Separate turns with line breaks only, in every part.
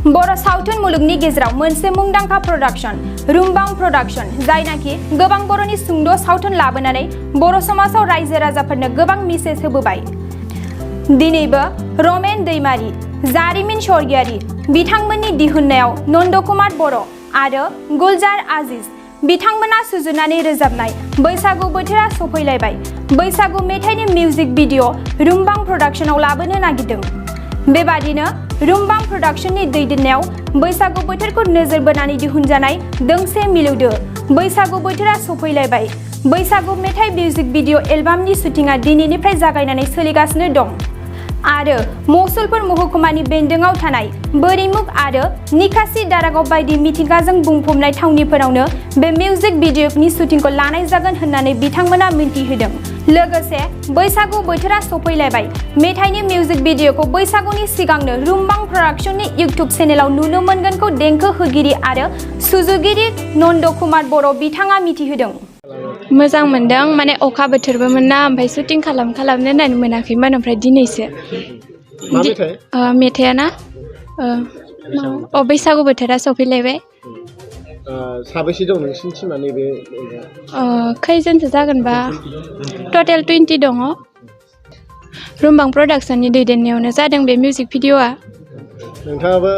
बर' सावथुन मुलुगनि गेजेराव मोनसे मुंदांखा प्रडाक्शन रुमबां प्रडाक्शन जायनाखि गोबां बर'नि सुंद' सावथुन लाबोनानै बर' समाजाव रायजो राजाफोरनो गोबां मेसेज होबोबाय। दिनैबो रमेन दैमारि, जारिमिन सर्गियारि बिथांमोननि दिहुननायाव नन्दकुमार बर' आरो गुलजार आजिज बिथांमोना सुजुनानै रोजाबनाय बैसागु बोथोरा सफैलायबाय बैसागु मेथाइनि मिउजिक भिडिअ रुमबां प्रडाक्शनाव लाबोनो नागिरदों। बेबादिनो रुमबां प्रडाक्शननि दैदेननायाव बैसागु बोथोरखौ नोजोर बोनानै दिहुनजानाय दोंसे मिलौदो बैसागु बोथोरा सफैलायबाय बैसागु मेथाइ मिउजिक भिडिअ एलबामनि शुटिंआ दिनैनिफ्राय जागायनानै सोलिगासिनो दं आरो मसलपुर महकुमानि बेन्दोंआव थानाय बोरिमुख आरो निकासि दारागाव बायदि मिथिंगाजों बुंफबनाय थावनिफोरावनो बे मिउजिक भिडिअनि शुटिंखौ लानाय जागोन होननानै बिथांमोना मिन्थिहोदों। लोगोसे बैसागु बोथोरा सफैलायबाय मेथाइनि मिउजिक भिडिअखौ बैसागुनि सिगांनो रुमबां प्रडाक्शननि इउट्युब चेनेलाव नुनो मोनगोनखौ देंखो होगिरि आरो सुजुगिरि नन्दकुमार बर' बिथाङा मिथिहोदों।
मोजां मोनदों माने अखा बोथोरबोमोन ना ओमफ्राय शुटिं खालामनो होननानै मोनाखैमोन ओमफ्राय दिनैसो मेथाइया ना बैसागु बोथोरा सफैलायबाय।
साबैसे दं नोंसिनिथिं नैबे
खैजोनसो जागोनबा टटेल 20 दङ। रुमबां प्रडाक्शननि दैदेननायावनो जादों बे मिउजिक भिडिअआ।
नोंथाङाबो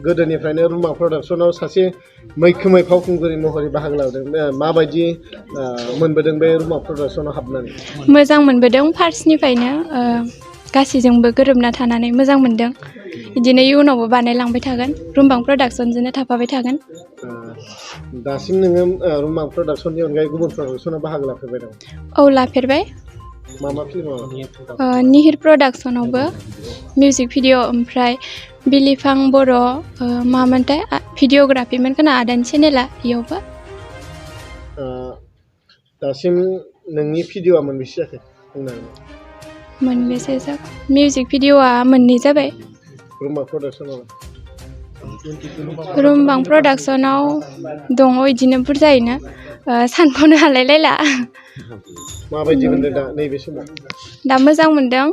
गोदोनिफ्रायनो रुमबां प्रडाक्शनाव सासे मैखोमै फावखुंगुरि महरै बाहागो लादों माबायदि मोनबोदों बे रुमबां प्रडाक्शनाव हाबनानै?
मोजां मोनबोदों फार्स्टनिफ्रायनो गासैजोंबो गोरोबना थानानै मोजां मोनदों। बिदिनो इयुनावबो बानायलांबाय थागोन रुमबां प्रडाक्शनजोंनो थाफाबाय थागोन।
दासिम नोङो रुमबां प्रडाक्शननि अनगायै गुबुन प्रडाक्शनाव बाहागो लाफेरबाय दं?
औ लाफेरबाय।
मा फिल्माव?
निहिर प्रडाक्शनावबो मिउजिक भिडिअ ओमफ्राय बिलिफां बर' मामोनथाय भिडिअग्राफिमोन खोना आदानि चेनेला इयावबो।
दासिम नोंनि भिडिअआ मोनबेसे जाखो बुंनो हागोन?
मोनबेसे जाखो? मिउजिक भिडिअआ मोननै जाबाय।
रुमबां प्रडाक्शनाव
रुमबां प्रडाक्शनाव दङ बिदिनो बुरजायैनो सानख'नो हालायलायला।
माबायदि मोनदों दा नैबे समाव?
दा मोजां मोनदों।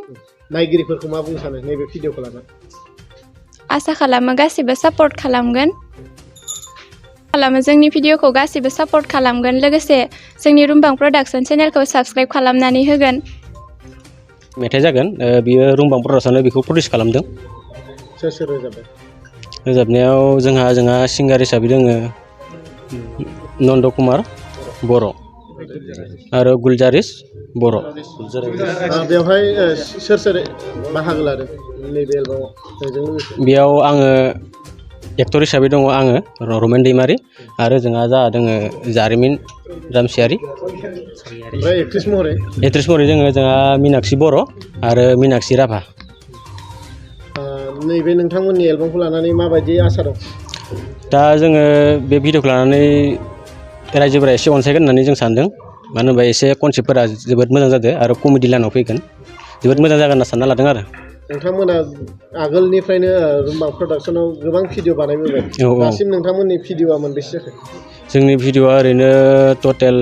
नायगिरिफोरखौ मा बुंनो सानो नैबे भिडिअखौ लानानै?
आसा खालामो गासिबो सापर्ट खालामगोन जोंनि भिडिअखौ गासिबो सापर्ट खालामगोन लोगोसे जोंनि रुमबां प्रडाक्शन चेनेलखौ साबस्क्राइब खालामनानै होगोन।
मेथाइ जागोन बियो रुमबां प्रडाक्शना बेखौ प्रडिउस खालामदों।
सोर सोर रोजाबदों?
रोजाबनायाव जोंहा सिंगार हिसाबै दङ नन्दकुमार बर' आरो गुलजारिस बर'।
बेवहाय सोर सोर बाहागो लादों नैबे एलबामाव?
बेयाव आङो एक्टर हिसाबै दङ आङो रमेन दैमारि आरो जोंहा दङ जारिमिन रामसियारि।
एक्ट्रेस महरै
जोंहा मीनाक्षी बर' आरो मीनाक्षी राभा।
नैबे नोंथांमोननि एलबामखौ लानानै माबायदि आसा दं?
दा जोङो बे भिडिअखौ लानानै रायजोफोरा एसे अनसायगोन होननानै जों सानदों। मानो होनबा एसे कनसेप्टफोरा जोबोद मोजां जादों आरो कमेडि लाइनाव फैगोन जोबोद मोजां जागोन होनना सानना लादों आरो।
नोंथांमोना आगोलनिफ्रायनो रुमबां प्रडाक्शनाव गोबां भिडिअ बानायबोबाय। दासिम नोंथांमोननि भिडिअआ मोनबेसे जाखो?
जोंनि भिडिअआ ओरैनो टटेल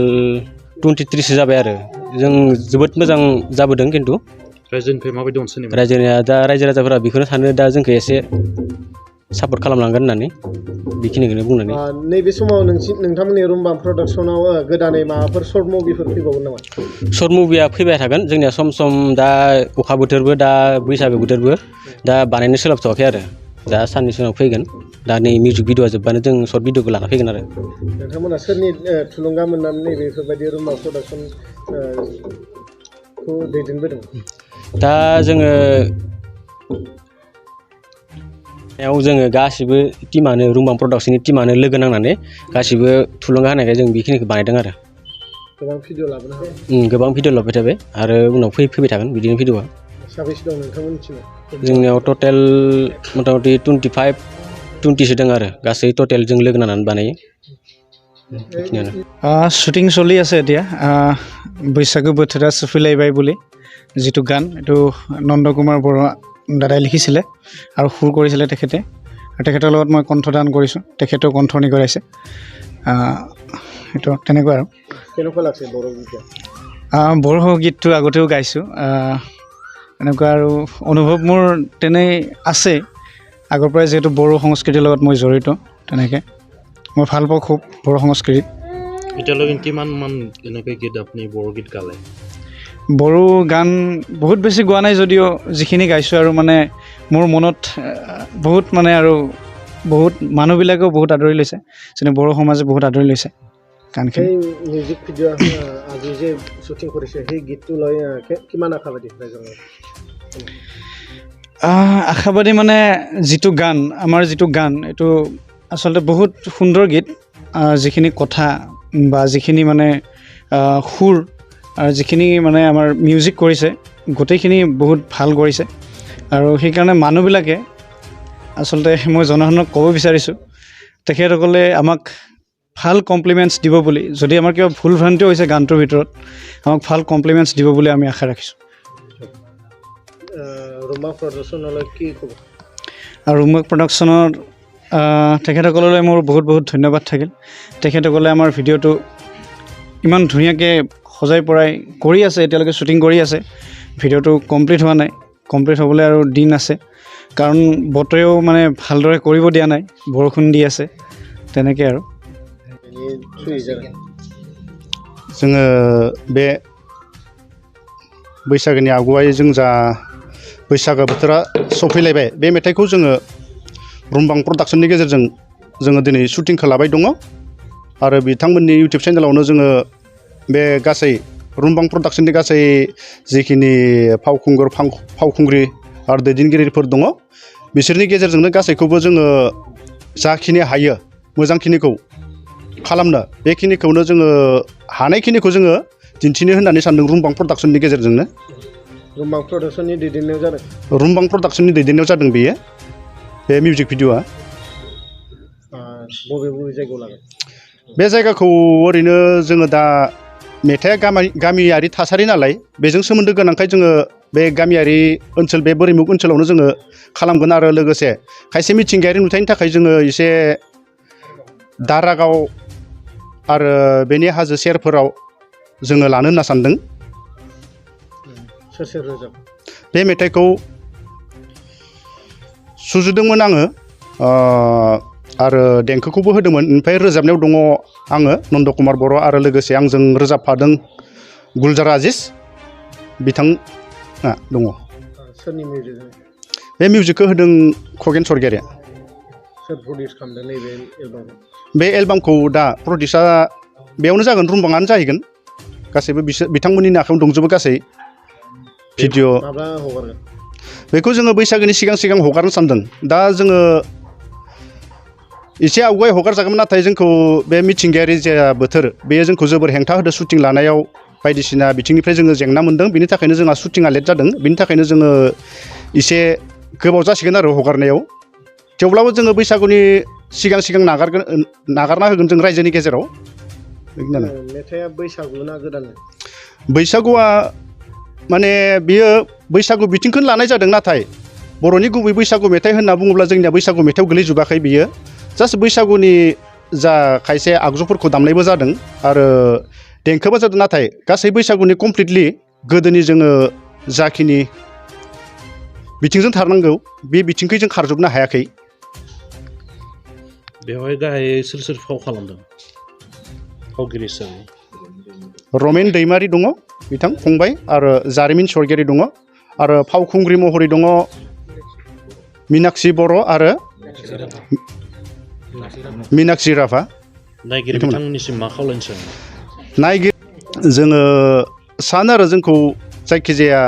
23सो जाबाय आरो जों जोबोद मोजां जाबोदों। खिन्थु
रायजोनिफ्राय माबायदि अनसायनाय?
रायजोनिया दा रायजो राजाफोरा बेखौनो सानो दा जोंखौ एसे सापर्ट खालामलांगोन होननानै बेखिनिखौनो बुंनानै।
नैबे समाव नोंथांमोननि रुमबां प्रडाक्शनाव गोदानै माबाफोर सर्ट मुभिफोर फैबावगोन नामा?
सर्ट मुभिया फैबाय थागोन जोंनिया सम सम दा अखा बोथोरबो दा बैसागो बोथोरबो दा बानायनो सोलाबथ'वाखै आरो दा साननैसो उनाव फैगोन। दा नै मिउजिक भिडिअआ जोबबानो जों सर्ट भिडिअखौ लाना फैगोन आरो।
नोंथांमोना सोरनि थुलुंगा मोननानै नैबेफोरबायदि रुमबां प्रडाक्शनखौ दैदेनबोदों?
दा जोङो गासिबो टिमानो रुमबां प्रडाक्शननि टिमानो लोगो नांनानै गासिबो थुलुंगा होनायखाय जों बेखिनिखौ बानायदों आरो।
गोबां भिडिअ लाबोनो हाबाय?
गोबां भिडिअ लाबोबाय थाबाय आरो उनाव फैबाय थागोन बिदिनो भिडिअआ।
साबेसे दं नोंथांमोननिथिं?
जोंनियाव टटेल मथा मथि 25-20सो दं आरो गासै टटेल जों लोगो नांनानै बानायो।
শুটিং চলি আছে এতিয়া बैसागु बोथोरा सफैलायबाय বুলি যিটো গান এইটো নন্দকুমাৰ বৰুৱা দাদাই লিখিছিলে আৰু সুৰ কৰিছিলে তেখেতে আৰু তেখেতৰ লগত মই কণ্ঠদান কৰিছোঁ। তেখেতেও কণ্ঠ নিগৰাইছে। এইটো তেনেকুৱা আৰু।
কেনেকুৱা লাগছে বড়ো গীত?
বড়ো গীতটো আগতেও গাইছোঁ। এনেকুৱা আৰু অনুভৱ মোৰ তেনেই আছে আগৰ পৰাই যিহেতু বড়ো সংস্কৃতিৰ লগত মই জড়িত তেনেকৈ মই ভাল পাওঁ খুব বড়ো সংস্কৃতি
এতিয়ালৈকে কিমান মান এনেকৈ গীত আপুনি বড়ো গীত গালে
বড়ো গান বহুত বেছি গোৱা নাই যদিও যিখিনি গাইছোঁ আৰু মানে মোৰ মনত বহুত মানে আৰু বহুত মানুহবিলাকেও বহুত আদৰি লৈছে যেনে বড়ো সমাজে বহুত আদৰি লৈছে গানখিনি
সেই মিউজিক ভিডিঅ' আজি যে শ্বুটিং কৰিছে সেই গীতটো লৈ কিমান আশাবাদী ৰাইজৰ
আশাবাদী মানে যিটো গান আমাৰ যিটো গান এইটো আচলতে বহুত সুন্দৰ গীত যিখিনি কথা বা যিখিনি মানে সুৰ আৰু যিখিনি মানে আমাৰ মিউজিক কৰিছে গোটেইখিনি বহুত ভাল কৰিছে আৰু সেইকাৰণে মানুহবিলাকে আচলতে মই জনসাধাৰণক ক'ব বিচাৰিছোঁ তেখেতসকলে আমাক ভাল কমপ্লিমেণ্টছ দিব বুলি যদি আমাৰ কিবা ভুল ভ্ৰান্তিও হৈছে গানটোৰ ভিতৰত আমাক ভাল কমপ্লিমেণ্টছ দিব বুলি আমি আশা ৰাখিছোঁ
ৰুম্বা প্ৰদৰ্শনলৈ কি ক'ব
আৰু ৰুম্বা প্ৰডাকশ্যনৰ তেখেতসকললৈ মোৰ বহুত বহুত ধন্যবাদ থাকিল তেখেতসকলে আমাৰ ভিডিঅ'টো ইমান ধুনীয়াকৈ সজাই পৰাই কৰি আছে এতিয়ালৈকে শ্বুটিং কৰি আছে ভিডিঅ'টো কমপ্লিট হোৱা নাই কমপ্লিট হ'বলৈ আৰু দিন আছে কাৰণ বতৰেও মানে ভালদৰে কৰিব দিয়া নাই বৰষুণ দি আছে তেনেকৈ আৰু
जोङो बे बैसागोनि आगुवायै जों जा बैसागो बोथोरा सफैलायबाय बे मेथाइखौ जोङो रुमबां प्रडाक्शननि गेजेरजों जोङो दिनै शुटिंखौ लाबाय दङ आरो बिथांमोननि इउटिउब चेनेलावनो जोङो बे गासै रुमबां प्रडाक्शननि गासै जिखिनि फावखुंग्रि आरो दैदेनगिरिफोर दङ बिसोरनि गेजेरजोंनो गासैखौबो जोङो जाखिनि हायो मोजांखिनिखौ खालामनो बेखिनिखौनो जोङो हानायखिनिखौ जोङो दिन्थिनो होननानै सानदों रुमबां प्रडाक्शननि गेजेरजोंनो
रुमबां प्रडाक्शननि दैदेननायाव जादों
रुमबां प्रडाक्शननि दैदेननायाव जादों बेयो बे मिउजिक भिडिअ'आ
बबे बबे जायगायाव लागोन
बे जायगाखौ ओरैनो जोङो दा मेथाइआ गामियारि थासारि नालाय बेजों सोमोन्दो गोनांखाय जोङो बे गामियारि ओनसोल बे बोरिमुग ओनसोलावनो जोङो खालामगोन आरो लोगोसे खायसे मिथिंगायारि नुथायनि थाखाय जोङो एसे दारागाव आरो बेनि हाजो सेरफोराव जोङो लानो होनना सानदों
सोर सोर रोजाब
बे मेथाइखौ सुजुदोंमोन आङो आरो देंखोखौबो होदोंमोन ओमफ्राय रोजाबनायाव दङ आङो नन्द कुमार बर' आरो लोगोसे आंजों रोजाबफादों गुलजार आजिज बिथाङा दङ
सोरनि मिउजिक
बे मिउजिकखौ होदों खगेन सरगियारिया
सोर प्रडिउस खालामदों नैबे एलबामखौ
बे एलबामखौ दा प्रडिउसा बेयावनो जागोन रुमबाङानो जाहैगोन गासैबो बिथांमोननि आखायाव दंजोबो गासै भिडिअ
माब्ला हगारगोन
बेखौ जोङो बैसागोनि सिगां सिगां हगारनो सानदों दा जोङो एसे आवगाय हगारजागौमोन नाथाय जोंखौ बे मिथिंगायारि जे बोथोर बेयो जोंखौ जोबोर हेंथा होदों शुटिं लानायाव बायदिसिना बिथिंनिफ्राय जोङो जेंना मोन्दों बिनि थाखायनो जोंहा शुटिंआ लेट जादों बिनि थाखायनो जोङो एसे गोबाव जासिगोन आरो हगारनायाव थेवब्लाबो जोङो बैसागुनि सिगां सिगां नागारना होगोन जों रायजोनि गेजेराव
मेथाइआ बैसागु ना गोदान
बैसागुआ माने बियो बैसागु बिथिंखौनो लानाय जादों नाथाय बर'नि गुबै बैसागु मेथाइ होनना बुङोब्ला जोंनिया बैसागु मेथाइआव गोलैजोबाखै बियो जास्ट बैसागुनि जा खायसे आगजुफोरखौ दामनायबो जादों आरो देंखोबो जादों नाथाय गासै बैसागुनि कमप्लिटलि गोदोनि जोङो जाखिनि बिथिंजों थारनांगौ बे बिथिंखै जों खारजोबनो हायाखै
बेवहाय गाहायै सोर सोर फाव खालामदों फावगिरि हिसाबै
रमेन दैमारि दङ बिथां फंबाय आरो जारिमिन सरगियारि दङ आरो फावखुंग्रि महरै दङ मीनाक्षी बर' आरो मीनाक्षी राभा
नायगिरि बिथांमोननिसिम मा खावलायनो सानो
नायगिरि जोङो सानो आरो जोंखौ जायखिजाया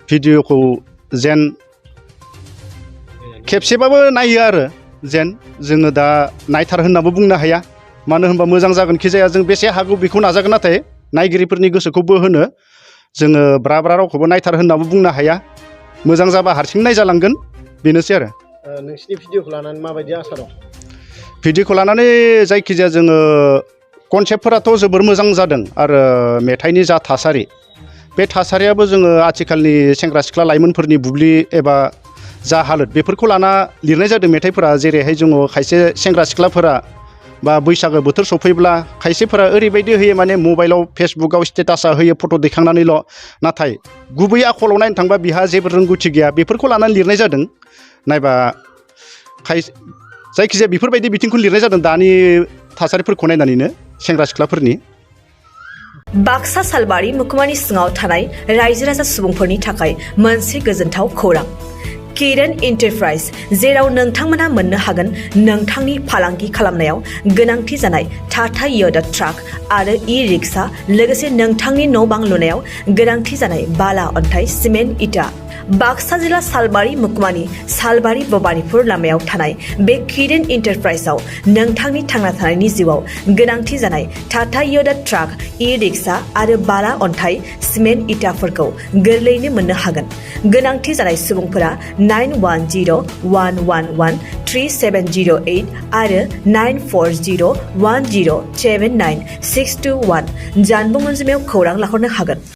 भिडिअखौ जेन खेबसेबाबो नायो आरो जेन जोङो दा नायथार होननाबो बुंनो हाया मानो होनबा मोजां जागोन खि जाया जों बेसे हागौ बेखौ नाजागोन नाथाय नायगिरिफोरनि गोसोखौ बोहोनो जोङो ब्रा ब्रा रावखौबो नायथार होननाबो बुंनो हाया मोजां जाबा हारसिं नायजालांगोन बेनोसै आरो
नोंसिनि भिडिअखौ लानानै माबायदि आसा दं
भिडिअखौ लानानै जायखिजाया जोङो कनसेप्टफोराथ' जोबोर मोजां जादों आरो मेथाइनि जा थासारि बे थासारियाबो जोङो आथिखालनि सेंग्रा सिख्ला लाइमोनफोरनि बुब्लि एबा जा हालोद बेफोरखौ लाना लिरनाय जादों मेथाइफोरा जेरैहाय जोङो खायसे सेंग्रा सिख्लाफोरा बा बैसागो बोथोर सफैब्ला खायसेफोरा ओरैबायदि होयो माने मबाइलाव फेसबुकाव स्टेटासा होयो फट' दैखांनानैल' नाथाय गुबै आखलाव नायनो थांबा बिहा जेबो रोंगौथि गैया बेफोरखौ लानानै लिरनाय जादों नायबा जायखिजाया बेफोरबायदि बिथिंखौ लिरनाय जादों दानि थासारिफोरखौ नायनानैनो सेंग्रा सिख्लाफोरनि
बाक्सा सालबारि मुखुमानि सिङाव थानाय रायजो राजा सुबुंफोरनि थाखाय मोनसे गोजोनथाव खौरां किरण एन्टारप्राइज जेराव नोंथांमोना मोननो हागोन नोंथांनि फालांगि खालामनायाव गोनांथि जानाय टाटा य'दा ट्राक आरो ई-रिक्सा लोगोसे नोंथांनि न' बां लुनायाव गोनांथि जानाय बाला अन्थाइ सिमेन्ट इटा बाक्सा जिल्ला सालबारि मुखुमानि सालबारि भबानिपुर लामायाव थानाय बे किरण एन्टारप्राइजआव नोंथांनि थांना थानायनि जिउआव गोनांथि जानाय टाटा य'दा ट्राक ई-रिक्सा आरो बाला अन्थाइ सिमेन्ट इटाफोरखौ गोरलैयैनो मोननो हागोन गोनांथि जानाय सुबुंफोरा 9101113708 आरो 9401079621 जानबुं अनजिमायाव खौरां लाहरनो हागोन।